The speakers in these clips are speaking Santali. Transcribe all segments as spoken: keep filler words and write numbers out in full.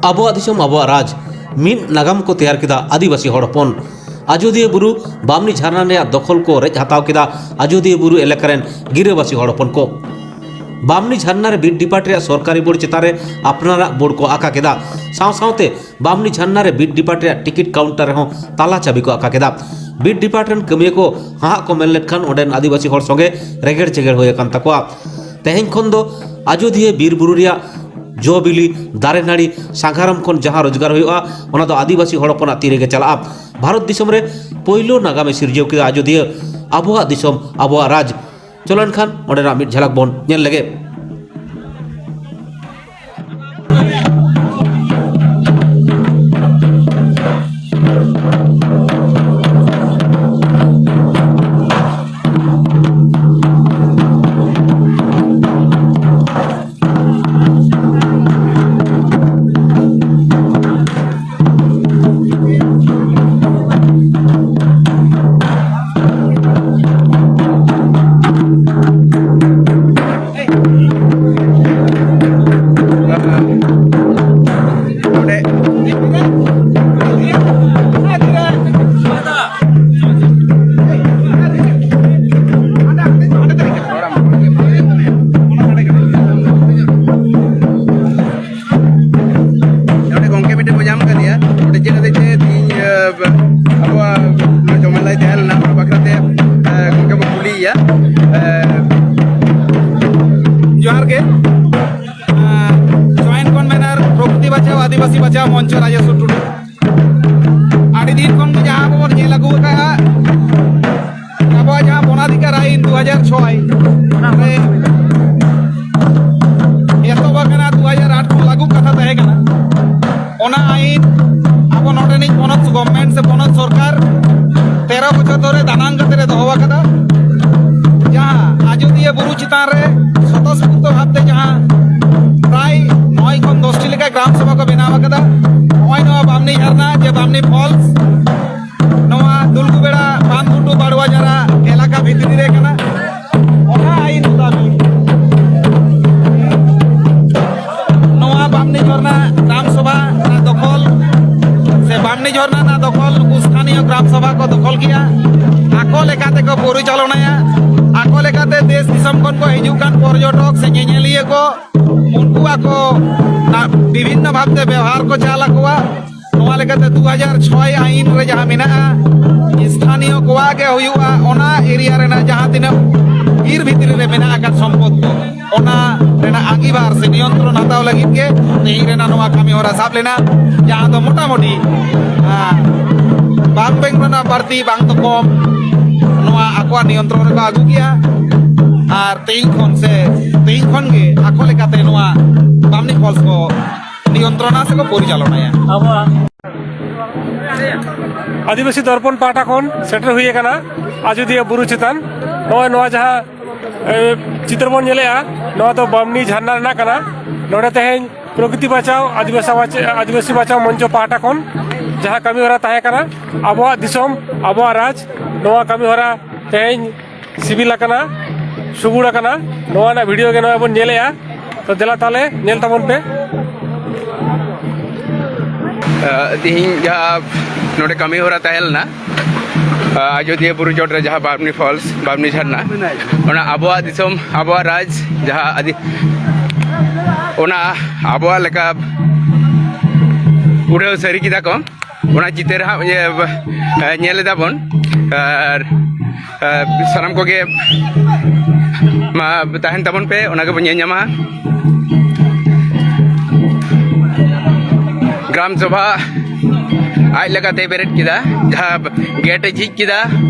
ᱟᱵᱚᱣᱟᱜ ᱫᱤᱥᱚᱢ, ᱟᱵᱚᱣᱟᱜ ᱨᱟᱡᱽ, ᱢᱤᱫ ᱱᱟᱜᱟᱢ ᱠᱚ ᱛᱮᱭᱟᱨ ᱠᱮᱫᱟ ᱟᱹᱫᱤᱵᱟᱹᱥᱤ ᱦᱚᱲ ᱦᱚᱯᱚᱱ᱾ ᱟᱡᱚᱫᱤᱭᱟᱹ ᱵᱩᱨᱩ ᱵᱟᱢᱱᱤ ᱡᱷᱟᱨᱱᱟ ᱨᱮᱭᱟᱜ ᱫᱚᱠᱷᱚᱞ ᱠᱚ ᱨᱮᱡ ᱦᱟᱛᱟᱣ ᱠᱮᱫᱟ ᱟᱡᱚᱫᱤᱭᱟᱹ ᱵᱩᱨᱩ ᱮᱞᱟᱠᱟ ᱨᱮᱱ ᱜᱤᱨᱟᱹᱵᱟᱹᱥᱤ ᱦᱚᱲ ᱦᱚᱯᱚᱱ ᱠᱚ᱾ ᱵᱟᱢᱱᱤ ᱡᱷᱟᱨᱱᱟ ᱨᱮ ᱵᱤᱴ ᱰᱤᱯᱟᱨᱴ ᱨᱮᱭᱟᱜ ᱥᱚᱨᱠᱟᱨᱤ ᱵᱳᱨᱰ ᱪᱮᱛᱟᱱ ᱨᱮ ᱟᱯᱱᱟᱨᱟᱜ ᱵᱳᱨᱰ ᱠᱚ ᱟᱠᱟ ᱠᱮᱫᱟ᱾ ᱥᱟᱶ ᱥᱟᱶᱛᱮ ᱵᱟᱢᱱᱤ ᱡᱷᱟᱨᱱᱟ ᱨᱮ ᱵᱤᱴ ᱰᱤᱯᱟᱨᱴ ᱨᱮᱭᱟᱜ ᱴᱤᱠᱤᱴ ᱠᱟᱣᱩᱱᱴᱟᱨ ᱨᱮᱦᱚᱸ ᱛᱟᱞᱟ ᱪᱟᱹᱵᱤ ᱠᱚ ᱟᱠᱟ ᱠᱮᱫᱟ᱾ ᱵᱤᱴ ᱰᱤᱯᱟᱨᱴ ᱨᱮᱱ ᱠᱟᱹᱢᱤᱭᱟᱹ ᱠᱚ ᱦᱟᱦᱟᱜ ᱠᱚ ᱢᱮᱱ ᱞᱮᱫ ᱠᱷᱟᱱ ᱚᱸᱰᱮᱱ ᱟᱹᱫᱤᱵᱟᱹᱥᱤ ᱦᱚᱲ ᱥᱚᱸᱜᱮ ᱨᱮᱜᱮᱲ ᱪᱮᱜᱮᱲ ᱦᱩᱭ ᱟᱠᱟᱱ ᱛᱟᱠᱚᱣᱟ᱾ ᱛᱮᱦᱮᱧ ᱠᱷᱚᱱ ᱫᱚ ᱟᱡᱚᱫᱤᱭᱟᱹ ᱵᱤᱨ ᱵᱩᱨᱩ ᱨᱮᱭᱟᱜ ᱡᱚ ᱵᱤᱞᱤ, ᱫᱟᱨᱮ ᱱᱟᱹᱲᱤ, ᱥᱟᱸᱜᱷᱟᱨᱟᱢ ᱠᱷᱚᱱ ᱡᱟᱦᱟᱸ ᱨᱳᱡᱽᱜᱟᱨ ᱦᱩᱭᱩᱜᱼᱟ, ᱚᱱᱟ ᱫᱚ ᱟᱹᱫᱤᱵᱟᱹᱥᱤ ᱦᱚᱲ ᱦᱚᱯᱚᱱᱟᱜ ᱛᱤ ᱨᱮᱜᱮ ᱪᱟᱞᱟᱜᱼᱟ᱾ ᱵᱷᱟᱨᱚᱛ ᱫᱤᱥᱚᱢ ᱨᱮ ᱯᱳᱭᱞᱳ ᱱᱟᱜᱟᱢᱮ ᱥᱤᱨᱡᱟᱹᱣ ᱠᱮᱫᱟ ᱟᱡᱚᱫᱤᱭᱟᱹ, ᱟᱵᱚᱣᱟᱜ ᱫᱤᱥᱚᱢ, ᱟᱵᱚᱣᱟᱜ ᱨᱟᱡᱽ᱾ ᱪᱚᱞᱚ ᱮᱱᱠᱷᱟᱱ ᱚᱸᱰᱮᱱᱟᱜ ᱢᱤᱫ ᱡᱷᱟᱞᱟᱠ ᱵᱚᱱ ᱧᱮᱞ ᱞᱮᱜᱮ᱾ ᱱᱚᱰᱮ ᱱᱚᱰᱮ ᱜᱚᱝᱠᱮ ᱢᱤᱫᱴᱮᱱ ᱠᱚ ᱧᱟᱢ ᱠᱟᱫᱮᱭᱟ, ᱚᱸᱰᱮ ᱪᱮᱫ ᱦᱚᱛᱮᱡ ᱛᱮ ᱛᱤᱦᱤᱧ, ᱟᱵᱚᱣᱟᱜ ᱡᱚᱢᱮᱞᱟᱭ ᱛᱟᱦᱮᱸ ᱞᱮᱱᱟ, ᱚᱱᱟ ᱵᱟᱠᱷᱨᱟ ᱛᱮ, ᱜᱚᱝᱠᱮ ᱵᱚ ᱠᱩᱞᱤᱭᱮᱭᱟ᱾ ᱡᱚᱦᱟᱨ ᱜᱮ᱾ ᱡᱚᱭᱮᱱᱴ ᱠᱚᱱᱵᱷᱮᱱᱟᱨ ᱯᱨᱚᱠᱨᱤᱛᱤ ᱵᱟᱪᱟᱣ ᱟᱹᱫᱤᱵᱟᱹᱥᱤ ᱵᱟᱪᱟᱣ ᱢᱚᱧᱪᱚ ᱨᱟᱡᱮᱥᱣᱚᱨ ᱴᱩᱰᱩ᱾ ᱟᱹᱰᱤ ᱫᱤᱱ ᱠᱷᱚᱱ ᱜᱮ ᱡᱟᱦᱟᱸ ᱟᱵᱚ ᱵᱚᱱ ᱧᱮᱞ ᱟᱹᱜᱩ ᱟᱠᱟᱫᱼᱟ, ᱟᱵᱚᱣᱟᱜ ᱡᱟᱦᱟᱸ ᱵᱚᱱᱟᱫᱷᱤᱠᱟᱨ ᱟᱭᱤᱱ ᱫᱩ ᱦᱟᱡᱟᱨ ᱪᱷᱚᱭ ᱨᱮ ᱮᱛᱚᱦᱚᱵ ᱟᱠᱟᱱᱟ, ᱫᱩ ᱦᱟᱡᱟᱨ ᱟᱴ ᱠᱷᱚᱱ ᱞᱟᱹᱜᱩ ᱠᱟᱛᱷᱟ ᱛᱟᱦᱮᱸ ᱠᱟᱱᱟ, ᱚᱱᱟ ᱟᱭᱤᱱ ᱟᱵᱚ ᱱᱚᱰᱮᱱᱤᱡ ᱯᱚᱱᱚᱛ ᱜᱚᱵᱷᱢᱮᱱᱴ ᱥᱮ ᱯᱚᱱᱚᱛ ᱥᱚᱨᱠᱟᱨ ᱛᱮᱨᱚ ᱵᱚᱪᱷᱚᱨ ᱫᱷᱚᱨᱮ ᱫᱟᱱᱟᱝ ᱠᱟᱛᱮ ᱨᱮ ᱫᱚᱦᱚ ᱟᱠᱟᱫᱟ, ᱡᱟᱦᱟᱸ ᱟᱡᱚᱫᱤᱭᱟᱹ ᱵᱩᱨᱩ ᱪᱮᱛᱟᱱ ᱨᱮ ᱥᱚᱛᱚᱥᱯᱷᱩᱨᱛᱚ ᱵᱷᱟᱵᱽᱛᱮ ᱡᱟᱦᱟᱸ ᱯᱨᱟᱭ ᱱᱚᱭ ᱠᱷᱚᱱ ᱫᱚᱥᱴᱤ ᱞᱮᱠᱟ ᱜᱨᱟᱢ ᱥᱚᱵᱷᱟ ᱠᱚ ᱵᱮᱱᱟᱣ ᱟᱠᱟᱫᱟ᱾ ᱱᱚᱜᱼᱚᱭ ᱱᱚᱣᱟ ᱵᱟᱢᱱᱤ ᱡᱷᱟᱨᱱᱟ ᱡᱮ ᱵᱟᱢᱱᱤ ᱯᱷᱚᱞᱥ, ᱱᱚᱣᱟ ᱫᱩᱞᱜᱩᱵᱮᱲᱟ ᱵᱟᱸᱫᱷᱜᱷᱩᱴᱩ ᱵᱟᱲᱩᱣᱟ ᱡᱟᱨᱟ ᱮᱞᱟᱠᱟ ᱵᱷᱤᱛᱨᱤ ᱨᱮ ᱠᱟᱱᱟ᱾ ᱚᱱᱟ ᱟᱭᱤᱱ ᱢᱚᱛᱟᱵᱤᱠ ᱱᱚᱣᱟ ᱵᱟᱢᱱᱤ ᱡᱷᱟᱨᱱᱟ ᱜᱨᱟᱢ ᱥᱚᱵᱷᱟ ᱨᱮᱱᱟᱜ ᱫᱚᱠᱷᱚᱞ ᱥᱮ ᱵᱟᱢᱱᱤ ᱡᱷᱚᱨᱱᱟ ᱨᱮᱱᱟᱜ ᱫᱚᱠᱷᱚᱞ ᱱᱩᱠᱩ ᱥᱛᱷᱟᱱᱤᱭᱚ ᱜᱨᱟᱢ ᱥᱚᱵᱷᱟ ᱠᱚ ᱫᱚᱠᱷᱚᱞ ᱜᱮᱭᱟ᱾ ᱟᱠᱚ ᱞᱮᱠᱟ ᱛᱮᱠᱚ ᱯᱚᱨᱤᱪᱟᱞᱚᱱᱟᱭᱟ᱾ ᱟᱠᱚ ᱞᱮᱠᱟᱛᱮ ᱫᱮᱥ ᱫᱤᱥᱚᱢ ᱠᱷᱚᱱ ᱠᱚ ᱦᱤᱡᱩᱜ ᱠᱟᱱ ᱯᱚᱨᱡᱚᱴᱚᱠ ᱥᱮ ᱧᱮᱧᱮᱞᱤᱭᱟᱹ ᱠᱚ, ᱩᱱᱠᱩ ᱟᱠᱚ ᱱᱟ-, ᱵᱤᱵᱷᱤᱱᱱᱚ ᱵᱷᱟᱵᱛᱮ ᱵᱮᱣᱦᱟᱨ ᱠᱚ ᱪᱟᱞ ᱟᱠᱚᱣᱟ᱾ ᱱᱚᱣᱟ ᱞᱮᱠᱟᱛᱮ ᱫᱩ ᱦᱟᱡᱟᱨ ᱪᱷᱚᱭ ᱟᱭᱤᱱ ᱨᱮ ᱡᱟᱦᱟᱸ ᱢᱮᱱᱟᱜᱼᱟ, ᱥᱛᱷᱟᱱᱤᱭᱚ ᱠᱚᱣᱟᱜ ᱜᱮ ᱦᱩᱭᱩᱜᱼᱟ᱾ ᱚᱱᱟ ᱮᱨᱤᱭᱟ ᱨᱮᱱᱟᱜ ᱡᱟᱦᱟᱸ ᱛᱤᱱᱟᱹᱜ ᱵᱤᱨ ᱵᱷᱤᱛᱨᱤ ᱨᱮ ᱢᱮᱱᱟᱜ ᱟᱠᱟᱫ ᱥᱚᱢᱯᱚᱫ ᱠᱚ, ᱚᱱᱟ ᱨᱮᱱᱟᱜ ᱟᱸᱜᱤᱵᱷᱟᱨ ᱥᱮ ᱱᱤᱭᱚᱱᱛᱨᱚᱱ ᱦᱟᱛᱟᱣ ᱞᱟᱹᱜᱤᱫ ᱜᱮ ᱛᱮᱦᱮᱧ ᱨᱮᱱᱟᱜ ᱱᱚᱣᱟ ᱠᱟᱹᱢᱤ ᱦᱚᱨᱟ ᱥᱟᱵ ᱞᱮᱱᱟ, ᱡᱟᱦᱟᱸ ᱫᱚ ᱢᱚᱴᱟᱢᱩᱴᱤ, ᱟᱸ, ᱵᱟᱝ ᱵᱮᱝ ᱨᱮᱱᱟᱜ ᱵᱟᱹᱲᱛᱤ ᱵᱟᱝ ᱫᱚ ᱠᱚᱢ ᱱᱚᱣᱟ ᱟᱠᱚᱣᱟᱜ ᱱᱤᱭᱚᱱᱛᱨᱚᱱ ᱨᱮᱠᱚ ᱟᱹᱜᱩ ᱠᱮᱜᱼᱟ᱾ ᱟᱨ ᱛᱮᱦᱮᱧ ᱠᱷᱚᱱ ᱥᱮ ᱛᱮᱦᱮᱧ ᱠᱷᱚᱱ ᱜᱮ ᱟᱠᱚ ᱞᱮᱠᱟᱛᱮ ᱱᱚᱣᱟ ᱵᱟᱢᱱᱤ ᱯᱷᱚᱞᱥ ᱠᱚ ᱱᱤᱭᱚᱱᱛᱨᱚᱱᱟ ᱥᱮᱠᱚ ᱯᱚᱨᱤᱪᱟᱞᱚᱱᱟᱭᱟ᱾ ᱟᱵᱚᱣᱟᱜ ᱟᱹᱫᱤᱵᱟᱹᱥᱤ ᱫᱚᱨᱯᱚᱱ ᱯᱟᱦᱴᱟ ᱠᱷᱚᱱ ᱥᱮᱴᱮᱨ ᱦᱩᱭ ᱟᱠᱟᱱᱟ ᱟᱡᱚᱫᱤᱭᱟᱹ ᱵᱩᱨᱩ ᱪᱮᱛᱟᱱ᱾ ᱱᱚᱜᱼᱚᱭ ᱱᱚᱣᱟ ᱡᱟᱦᱟᱸ, ᱮ, ᱪᱤᱛᱟᱹᱨ ᱵᱚᱱ ᱧᱮᱞᱮᱜᱼᱟ, ᱱᱚᱣᱟ ᱫᱚ ᱵᱟᱢᱱᱤ ᱡᱷᱟᱨᱱᱟ ᱨᱮᱱᱟᱜ ᱠᱟᱱᱟ᱾ ᱱᱚᱰᱮ ᱛᱮᱦᱮᱧ ᱯᱨᱚᱠᱨᱤᱛᱤ ᱵᱟᱪᱟᱣ, ᱟᱹᱫᱤᱵᱟᱹᱥᱤ ᱵᱟᱪ-, ᱟᱹᱫᱤᱵᱟᱹᱥᱤ ᱵᱟᱪᱟᱣ ᱢᱚᱧᱪᱚ ᱯᱟᱦᱴᱟ ᱠᱷᱚᱱ ᱡᱟᱦᱟᱸ ᱠᱟᱹᱢᱤ ᱦᱚᱨᱟ ᱛᱟᱦᱮᱸ ᱠᱟᱱᱟ, ᱟᱵᱚᱣᱟᱜ ᱫᱤᱥᱚᱢ, ᱟᱵᱚᱣᱟᱜ ᱨᱟᱡᱽ, ᱱᱚᱣᱟ ᱠᱟᱹᱢᱤ ᱦᱚᱨᱟ ᱛᱮᱦᱮᱧ ᱥᱤᱵᱤᱞ ᱟᱠᱟᱱᱟ, ᱥᱩᱜᱩᱲ ᱟᱠᱟᱱᱟ᱾ ᱱᱚᱣᱟ ᱨᱮᱱᱟᱜ ᱵᱷᱤᱰᱤᱭᱳ ᱜᱮ ᱱᱚᱜᱼᱚᱭ ᱵᱚᱱ ᱧᱮᱞᱮᱜᱼᱟ᱾ ᱛᱚ ᱫᱮᱞᱟ ᱛᱟᱦᱚᱞᱮ ᱧᱮᱞ ᱛᱟᱵᱚᱱ ᱯᱮ᱾ ᱟᱨ ᱛᱤᱦᱤᱧ ᱡᱟᱦᱟᱸ ᱱᱚᱰᱮ ᱠᱟᱹᱢᱤ ᱦᱚᱨᱟ ᱛᱟᱦᱮᱸ ᱞᱮᱱᱟ, ᱟᱨ ᱟᱡᱚᱫᱤᱭᱟᱹ ᱵᱩᱨᱩ ᱪᱚᱴ ᱨᱮ ᱡᱟᱦᱟᱸ ᱵᱟᱢᱱᱤ ᱯᱷᱚᱞᱥ, ᱵᱟᱢᱱᱤ ᱡᱷᱟᱨᱱᱟ, ᱚᱱᱟ ᱟᱵᱚᱣᱟᱜ ᱫᱤᱥᱚᱢ, ᱟᱵᱚᱣᱟᱜ ᱨᱟᱡᱽ, ᱡᱟᱦᱟᱸ ᱟᱹᱫᱤ-, ᱚᱱᱟ ᱟᱵᱚᱣᱟᱜ ᱞᱮᱠᱟ ᱩᱰᱷᱟᱹᱣ ᱥᱟᱹᱨᱤ ᱠᱮᱫᱟ ᱠᱚ᱾ ᱚᱱᱟ ᱪᱤᱛᱟᱹᱨ ᱦᱟᱸᱜ ᱤᱭᱟᱹ, ᱮ, ᱧᱮᱞ ᱮᱫᱟ ᱵᱚᱱ᱾ ᱟᱨ, ᱮ, ᱥᱟᱱᱟᱢ ᱠᱚᱜᱮ ᱢᱟ ᱛᱟᱦᱮᱱ ᱛᱟᱵᱚᱱ ᱯᱮ, ᱚᱱᱟ ᱜᱮᱵᱚᱱ ᱧᱮᱞ ᱧᱟᱢᱟ᱾ ᱜᱨᱟᱢ ᱥᱚᱵᱷᱟ ᱟᱡ ᱞᱮᱠᱟᱛᱮᱭ ᱵᱮᱨᱮᱫ ᱠᱮᱫᱟ, ᱡᱟᱦᱟᱸ ᱜᱮᱴ ᱮ ᱡᱷᱤᱡ ᱠᱮᱫᱟ᱾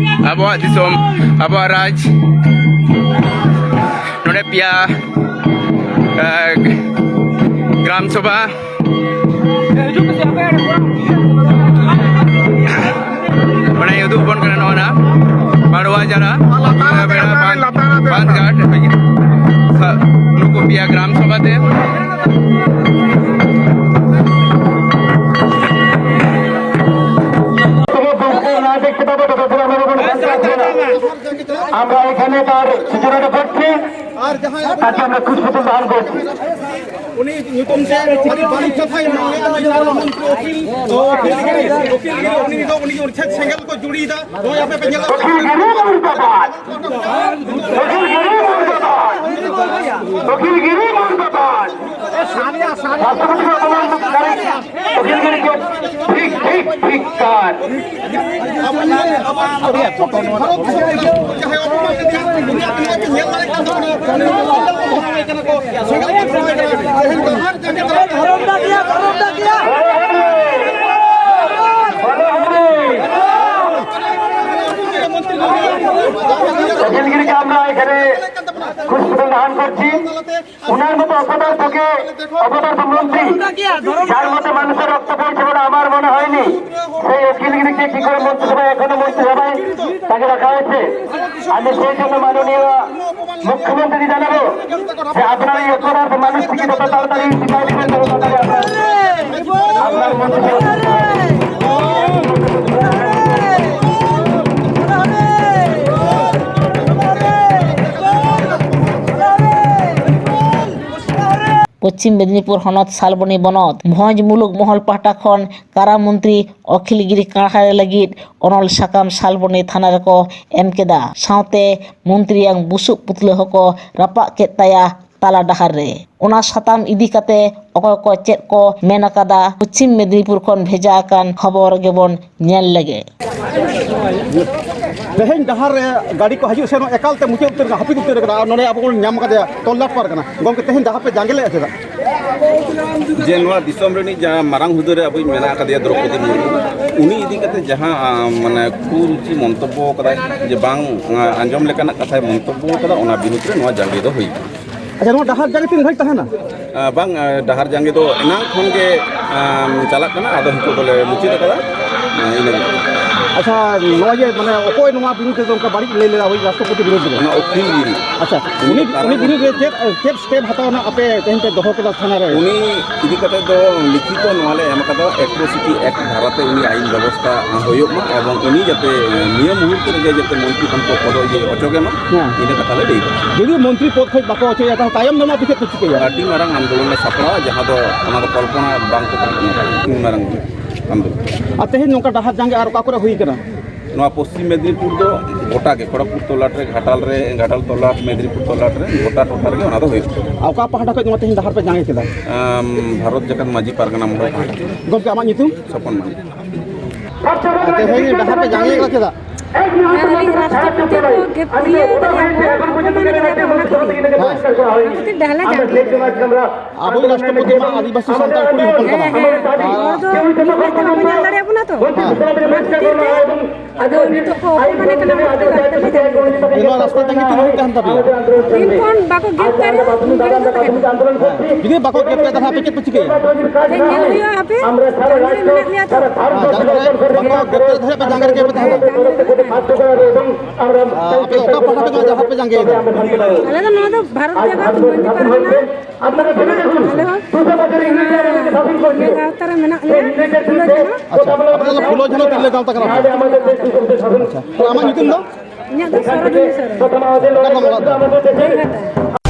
ᱟᱵᱚᱣᱟᱜ ᱫᱤᱥᱚᱢ, ᱟᱵᱚᱣᱟᱜ ᱨᱟᱡᱽ, ᱱᱚᱰᱮ ᱯᱮᱭᱟ, ᱮ, ᱜᱨᱟᱢ ᱥᱚᱵᱷᱟ ᱚᱱᱟᱭ ᱩᱫᱩᱜ ᱵᱚᱱ ᱠᱟᱱᱟ ᱱᱚᱜᱼᱚ ᱱᱟ ᱵᱟᱲᱣᱟ ᱡᱟᱨᱟ, ᱵᱟᱸᱫᱷᱜᱷᱟᱴ, ᱱᱩᱠᱩ ᱯᱮᱭᱟ ᱜᱨᱟᱢ ᱥᱚᱵᱷᱟ ᱛᱮ। আমরা এখানে তার সূচনা করছি, তাকে আমরা পুষ্পচন্দন দান করছি। ᱩᱱᱤ ᱧᱩᱛᱩᱢ ᱛᱮ ᱟᱹᱰᱤ ᱵᱟᱹᱲᱤᱡ ᱠᱟᱛᱷᱟᱭ ᱢᱮᱱᱟ᱾ ᱩᱠᱤᱞ, ᱩᱠᱤᱞ ᱜᱤᱨᱤ, ᱩᱠᱤᱞ ᱜᱤᱨᱤ, ᱩᱱᱤ ᱫᱚ, ᱩᱱᱤ ᱩᱱᱤ ᱴᱷᱮᱱ ᱥᱮᱸᱜᱮᱞ ᱠᱚ ᱡᱩᱲᱤᱭᱮᱫᱟ᱾ ᱱᱚᱜᱼᱚᱭ ᱟᱯᱮ ᱯᱮ ᱧᱮᱞ ᱫᱟᱲᱮᱭᱟᱜ ᱠᱟᱱᱟ᱾ ᱩᱠᱤᱞ ᱜᱤᱨᱤ ᱢᱩᱨᱫᱟᱵᱟᱫ! ᱩᱠᱤᱞ ᱜᱤᱨᱤ ᱢᱩᱨᱫᱟᱵᱟᱫ! ᱨᱟᱥᱴᱨᱚᱯᱚᱛᱤ ᱠᱚ ᱚᱱᱟ ᱫᱟᱲᱮ, ᱩᱠᱤᱞ ᱜᱤᱨᱤ ᱠᱚ ᱴᱷᱤᱠ, ᱴᱷᱤᱠ, ᱴᱷᱤᱠ ᱠᱟᱨ᱾ উকিল গিরিকে আমরা এখানে খুশি প্রদান করছি। ওনার মতো অপদার্থকে, অপদার্থ মন্ত্রী, যার মতো মানুষের রক্ত বইছে বলে আমার মনে হয়নি, সেই উকিল গিরিকে কি করে মন্ত্রিসভায়, এখনো মন্ত্রিসভায় তাকে রাখা হয়েছে। আমি সেই জন্য মাননীয় মুখ্যমন্ত্রী জানাবো যে আপনারা এই অপদার্থ মানুষটিকে যত তাড়াতাড়ি বিচার দিবেন, তত তাড়াতাড়ি আপনার, আপনার মন্ত্রিসভা। ᱯᱚᱪᱷᱤᱢ ᱢᱮᱫᱤᱱᱤᱯᱩᱨ ᱦᱚᱱᱚᱛ ᱥᱟᱞᱵᱚᱱᱤ ᱵᱚᱱᱚᱛ ᱵᱷᱚᱸᱡᱽ ᱢᱩᱞᱩᱠ ᱢᱚᱦᱚᱞ ᱯᱟᱦᱴᱟ ᱠᱷᱚᱱ ᱠᱟᱨᱟ ᱢᱚᱱᱛᱨᱤ ᱚᱠᱷᱤᱞ ᱜᱤᱨᱤ ᱠᱟᱬᱦᱟᱨᱮ ᱞᱟᱹᱜᱤᱫ ᱚᱱᱚᱞ ᱥᱟᱠᱟᱢ ᱥᱟᱞᱵᱚᱱᱤ ᱛᱷᱟᱱᱟ ᱨᱮᱠᱚ ᱮᱢ ᱠᱮᱫᱟ᱾ ᱥᱟᱶᱛᱮ ᱢᱚᱱᱛᱨᱤᱭᱟᱝ ᱵᱩᱥᱩᱵ ᱯᱩᱛᱞᱟᱹ ᱦᱚᱸᱠᱚ ᱨᱟᱯᱟᱜ ᱠᱮᱫ ᱛᱟᱭᱟ ᱛᱟᱞᱟ ᱰᱟᱦᱟᱨ ᱨᱮ᱾ ᱚᱱᱟ ᱥᱟᱛᱟᱢ ᱤᱫᱤ ᱠᱟᱛᱮ ᱚᱠᱚᱭ ᱠᱚ ᱪᱮᱫ ᱠᱚ ᱢᱮᱱ ᱟᱠᱟᱫᱟ, ᱯᱚᱪᱷᱤᱢ ᱢᱮᱫᱤᱱᱤᱯᱩᱨ ᱠᱷᱚᱱ ᱵᱷᱮᱡᱟ ᱟᱠᱟᱱ ᱠᱷᱚᱵᱚᱨ ᱜᱮᱵᱚᱱ ᱧᱮᱞ ᱞᱮᱜᱮ᱾ ᱛᱮᱦᱮᱧ ᱰᱟᱦᱟᱨ ᱨᱮ ᱜᱟᱹᱰᱤ ᱠᱚ ᱦᱤᱡᱩᱜ ᱥᱮᱱᱚᱜ ᱮᱠᱟᱞ ᱛᱮ ᱢᱩᱪᱟᱹᱫ ᱩᱛᱟᱹᱨ ᱟᱠᱟᱱᱟ, ᱦᱟᱹᱯᱤᱫ ᱩᱛᱟᱹᱨ ᱟᱠᱟᱱᱟ᱾ ᱟᱨ ᱱᱚᱰᱮ ᱟᱵᱚ ᱵᱚᱱ ᱧᱟᱢ ᱟᱠᱟᱫᱮᱭᱟ ᱛᱚᱞᱞᱟᱴ ᱯᱟᱨᱜᱟᱱᱟ᱾ ᱜᱚᱢᱠᱮ, ᱛᱮᱦᱮᱧ ᱰᱟᱦᱟᱨ ᱯᱮ ᱡᱟᱸᱜᱮ ᱞᱮᱫᱼᱟ ᱪᱮᱫᱟᱜ? ᱡᱮ ᱱᱚᱣᱟ ᱫᱤᱥᱚᱢ ᱨᱤᱱᱤᱡ ᱡᱟᱦᱟᱸ ᱢᱟᱨᱟᱝ ᱦᱩᱫᱟᱹ ᱨᱮ ᱟᱵᱚᱭᱤᱡ ᱢᱮᱱᱟᱜ ᱟᱠᱟᱫᱮᱭᱟ ᱫᱨᱚᱯᱚᱫᱤ ᱢᱩᱨᱢᱩ, ᱩᱱᱤ ᱤᱫᱤ ᱠᱟᱛᱮ ᱡᱟᱦᱟᱸ, ᱟᱸ, ᱢᱟᱱᱮ ᱠᱩᱨᱩᱪᱤ ᱢᱚᱱᱛᱚᱵᱵᱚ ᱟᱠᱟᱫᱟᱭ, ᱡᱮ ᱵᱟᱝ, ᱟᱸ, ᱟᱸᱡᱚᱢ ᱞᱮᱠᱟᱱᱟᱜ ᱠᱟᱛᱷᱟᱭ ᱢᱚᱱᱛᱚᱵᱵᱚ ᱟᱠᱟᱫᱟ, ᱚᱱᱟ ᱵᱤᱨᱩᱫᱽ ᱨᱮ ᱱᱚᱣᱟ ᱡᱟᱸᱜᱮ ᱫᱚ ᱦᱩᱭ ᱟᱠᱟᱱᱟ᱾ ᱟᱪᱪᱷᱟ, ᱱᱚᱣᱟ ᱰᱟᱦᱟᱨ ᱡᱟᱸᱜᱮ ᱛᱤᱱ ᱜᱷᱟᱹᱲᱤᱡ ᱛᱟᱦᱮᱱᱟ? ᱟᱸ, ᱵᱟᱝ, ᱟᱸ, ᱰᱟᱦᱟᱨ ᱡᱟᱸᱜᱮ ᱫᱚ ᱮᱱᱟᱝ ᱠᱷᱚᱱ ᱜᱮ, ᱟᱸ, ᱪᱟᱞᱟᱜ ᱠᱟᱱᱟ, ᱟᱫᱚ ᱱᱤᱛᱚᱜ ᱫᱚᱞᱮ ᱢᱩᱪᱟᱹᱫ ᱟᱠᱟᱫᱟ᱾ ᱦᱮᱸ, ᱤᱱᱟᱹ ᱜᱮ᱾ ᱟᱪᱪᱷᱟ, ᱱᱚᱣᱟ ᱡᱮ ᱢᱟᱱᱮ ᱚᱠᱚᱭ ᱱᱚᱣᱟ ᱵᱤᱨᱩᱫᱷ ᱨᱮᱫᱚ ᱚᱱᱠᱟ ᱵᱟᱹᱲᱤᱡ ᱞᱟᱹᱭ ᱞᱮᱫᱟ ᱦᱩᱭ ᱨᱟᱥᱴᱨᱚᱯᱚᱛᱤ ᱵᱤᱨᱩᱫᱷ ᱨᱮ? ᱚᱱᱟ ᱩᱠᱤᱞ ᱜᱮ᱾ ᱟᱪᱪᱷᱟ, ᱩᱱᱤ ᱩᱱᱤ ᱫᱚ ᱩᱱᱤ ᱠᱟᱨᱚᱱ ᱵᱤᱨᱩᱫᱷ ᱨᱮ ᱪᱮᱫ, ᱪᱮᱫ ᱥᱴᱮᱯ ᱦᱟᱛᱟᱣ ᱨᱮᱱᱟᱜ ᱟᱯᱮ ᱛᱮᱦᱮᱧ ᱯᱮ ᱫᱚᱦᱚ ᱠᱮᱫᱟ ᱛᱷᱟᱱᱟ ᱨᱮ? ᱩᱱᱤ ᱤᱫᱤ ᱠᱟᱛᱮ ᱫᱚ ᱞᱤᱠᱷᱤᱛᱚ ᱱᱚᱣᱟ ᱞᱮ ᱮᱢ ᱟᱠᱟᱫᱟ, ᱮᱴᱨᱳᱥᱤᱴᱤ ᱮᱠᱴ ᱫᱷᱟᱨᱟᱛᱮ ᱩᱱᱤ ᱟᱭᱤᱱ ᱵᱮᱵᱚᱥᱛᱷᱟ ᱦᱩᱭᱩᱜ ᱢᱟ ᱮᱵᱚᱝ ᱩᱱᱤ ᱡᱟᱛᱮ ᱱᱤᱭᱟᱹ ᱢᱩᱦᱩᱨᱛᱚ ᱨᱮᱜᱮ ᱡᱟᱛᱮ ᱢᱚᱱᱛᱨᱤ ᱠᱷᱚᱱ ᱠᱚ ᱯᱚᱫᱚᱵᱤ ᱚᱪᱚᱜᱮ ᱢᱟ, ᱦᱮᱸ᱾ ᱤᱱᱟᱹ ᱠᱟᱛᱷᱟ ᱞᱮ ᱞᱟᱹᱭ ᱮᱫᱟ᱾ ᱡᱩᱫᱤ ᱢᱚᱱᱛᱨᱤ ᱯᱚᱫᱽ ᱠᱷᱚᱱ ᱵᱟᱠᱚ ᱚᱪᱚᱜᱮᱭᱟ, ᱛᱟᱦᱚᱸᱞᱮ ᱛᱟᱭᱚᱢ ᱫᱟᱨᱟᱢ ᱟᱯᱮ ᱪᱮᱫ ᱯᱮ ᱪᱤᱠᱟᱹᱭᱟ? ᱟᱹᱰᱤ ᱢᱟᱨᱟᱝ ᱟᱱᱫᱳᱞᱚᱱ ᱞᱮ ᱥᱟᱯᱲᱟᱣᱟ, ᱡᱟᱦᱟᱸ ᱫᱚ ᱚᱱᱟ ᱫᱚ ᱠᱚᱞᱯᱚᱱᱟ ᱵᱟᱝ ᱠᱚ ᱠᱚᱞᱯᱚᱱᱟ ᱫᱟᱲᱮᱭᱟᱜᱼᱟ᱾ ᱟᱹᱰᱤ ᱢᱟᱨᱟᱝ ᱟᱱᱫᱳᱞᱚᱱ᱾ ᱟᱨ ᱛᱮᱦᱮᱧ ᱱᱚᱝᱠᱟ ᱰᱟᱦᱟᱨ ᱡᱟᱸᱜᱮ ᱟᱨ ᱚᱠᱟ ᱠᱚᱨᱮ ᱦᱩᱭ ᱠᱟᱱᱟ? ᱱᱚᱣᱟ ᱯᱚᱥᱪᱤᱢ ᱢᱮᱫᱽᱱᱤᱯᱩᱨ ᱫᱚ ᱜᱚᱴᱟ ᱜᱮ, ᱠᱷᱚᱲᱚᱜᱽᱯᱩᱨ ᱛᱚᱞᱟᱴ ᱨᱮ, ᱜᱷᱟᱴᱟᱞ ᱨᱮ, ᱜᱷᱟᱴᱟᱞ ᱛᱚᱞᱟᱴ, ᱢᱮᱫᱽᱱᱤᱯᱩᱨ ᱛᱚᱞᱟᱴ ᱨᱮ, ᱜᱚᱴᱟ ᱴᱚᱴᱷᱟ ᱨᱮᱜᱮ ᱚᱱᱟ ᱫᱚ ᱦᱩᱭᱩᱜ ᱠᱟᱱᱟ᱾ ᱟᱨ ᱚᱠᱟ ᱯᱟᱦᱴᱟ ᱠᱷᱚᱱ ᱱᱚᱣᱟ ᱛᱮᱦᱮᱧ ᱰᱟᱦᱟᱨ ᱯᱮ ᱡᱟᱸᱜᱮ ᱠᱮᱫᱟ? ᱟᱢ, ᱵᱷᱟᱨᱚᱛ ᱡᱟᱠᱟᱛ ᱢᱟᱹᱡᱷᱤ ᱯᱟᱨᱜᱟᱱᱟ ᱢᱚᱦᱚᱞ ᱯᱟᱦᱴᱟ᱾ ᱜᱚᱢᱠᱮ, ᱟᱢᱟᱜ ᱧᱩᱛᱩᱢ? ᱥᱚᱯᱚᱱ ᱢᱟᱱᱰᱤ᱾ ᱟᱨ ᱛᱮᱦᱮᱧ ᱰᱟᱦᱟᱨ ᱯᱮ ᱡᱟᱸᱜᱮ ᱠᱮᱫᱟ ᱪᱮᱫᱟᱜ? ᱦᱮᱸ, ᱟᱹᱞᱤᱧ ᱨᱟᱥᱴᱨᱚᱯᱚᱛᱤ ᱠᱚ ᱜᱮᱯ ᱤᱭᱟᱹ ᱠᱟᱫᱟ ᱠᱚ, ᱚᱯᱚᱢᱟᱱ ᱠᱟᱫᱟ ᱠᱚ, ᱚᱱᱟ ᱠᱷᱟᱹᱛᱤᱨ᱾ ᱦᱮᱸ᱾ ᱚᱱᱟ ᱠᱷᱟᱹᱛᱤᱨ ᱰᱟᱦᱟᱨ ᱞᱮ ᱡᱟᱸᱜᱮ ᱠᱮᱫᱟ᱾ ᱟᱵᱚᱭᱤᱡ ᱨᱟᱥᱴᱨᱚᱯᱚᱛᱤ ᱢᱟ ᱟᱹᱫᱤᱵᱟᱹᱥᱤ ᱥᱟᱱᱛᱟᱲ ᱠᱩᱲᱤ ᱦᱚᱯᱚᱱ ᱠᱟᱱᱟ᱾ ᱦᱮᱸ, ᱦᱮᱸ, ᱦᱮᱸ᱾ ᱦᱚᱲ ᱫᱚ ᱢᱤᱫ ᱢᱮᱫ ᱛᱮ ᱵᱟᱠᱚ ᱧᱮᱞ ᱫᱟᱲᱮᱭᱟᱵᱚᱱᱟ ᱛᱚ᱾ ᱦᱮᱸ᱾ ᱚᱱᱟ ᱠᱷᱟᱹᱛᱤᱨ ᱛᱮ ᱟᱫᱚ ᱱᱤᱛᱚᱜ ᱠᱚ ᱚᱯᱚᱢᱟᱱᱮ ᱠᱟᱱᱟ, ᱚᱱᱟ ᱠᱷᱟᱹᱛᱤᱨ ᱰᱟᱦᱟᱨ ᱞᱮ ᱡᱟᱸᱜᱮ ᱠᱮᱫᱟ᱾ ᱱᱚᱣᱟ ᱨᱟᱥᱛᱟ ᱛᱟᱺᱜᱤ ᱛᱤᱱ ᱜᱷᱟᱹᱲᱤᱡ ᱛᱟᱦᱮᱱ ᱛᱟᱯᱮᱭᱟ? ᱛᱤᱱ ᱠᱷᱚᱱ ᱵᱟᱠᱚ ᱜᱮᱫ ᱛᱟᱞᱮᱭᱟ, ᱩᱱ ᱜᱷᱟᱹᱲᱤᱡ ᱫᱚ ᱛᱟᱦᱮᱱᱟ᱾ ᱦᱮᱸ᱾ ᱡᱩᱫᱤ ᱵᱟᱠᱚ ᱜᱮᱫ ᱯᱮ, ᱛᱟᱦᱚᱞᱮ ᱟᱯᱮ ᱪᱮᱫ ᱯᱮ ᱪᱤᱠᱟᱹᱭᱟ? ᱪᱮᱫ ᱧᱮᱞ ᱦᱩᱭᱩᱜᱼᱟ ᱦᱟᱯᱮ? ᱡᱟᱸᱜᱮ ᱨᱮ ᱢᱮᱱᱟᱜ ᱞᱮᱭᱟ ᱛᱚ᱾ ᱦᱮᱸ, ᱡᱟᱸᱜᱮ ᱨᱮ ᱵᱟᱠᱚ ᱜᱮᱫ ᱯᱮ, ᱛᱟᱦᱚᱞᱮ ᱟᱯᱮ ᱫᱚ ᱚᱠᱟ ᱯᱟᱦᱴᱟ ᱠᱷᱚᱱ ᱱᱚᱣᱟ ᱡᱟᱦᱟᱸ ᱯᱮ ᱡᱟᱸᱜᱮᱭᱮᱫᱟ? ᱟᱞᱮ ᱫᱚ ᱱᱚᱣᱟ ᱫᱚ ᱵᱷᱟᱨᱚᱛ ᱡᱟᱠᱟᱛ ᱢᱟᱹᱡᱷᱤ ᱯᱟᱨᱜᱟᱱᱟ ᱠᱷᱚᱱᱟᱜ ᱟᱞᱮ ᱦᱚᱸ ᱚᱱᱟ ᱤᱭᱟᱹ ᱜᱟᱶᱛᱟ ᱨᱮ ᱢᱮᱱᱟᱜ ᱞᱮᱭᱟ, ᱯᱷᱩᱞᱳ ᱡᱷᱟᱱᱚ᱾ ᱟᱪᱪᱷᱟ, ᱟᱯᱮ ᱫᱚ ᱯᱷᱩᱞᱳ ᱡᱷᱟᱱᱚ ᱛᱤᱨᱞᱟᱹ ᱜᱟᱶᱛᱟ ᱠᱟᱱᱟ ᱯᱮ? ᱟᱪᱪᱷᱟ, ᱛᱟᱦᱚᱞᱮ ᱟᱢᱟᱜ ᱧᱩᱛᱩᱢ ᱫᱚ? ᱤᱧᱟᱹᱜ ᱫᱚ ᱥᱚᱨᱳᱡᱤᱱᱤ ᱥᱚᱨᱮᱱ᱾ ᱚᱠᱟ ᱛᱟᱢ ᱚᱲᱟᱜ ᱫᱚ? ᱡᱳᱨᱦᱟᱴᱟ᱾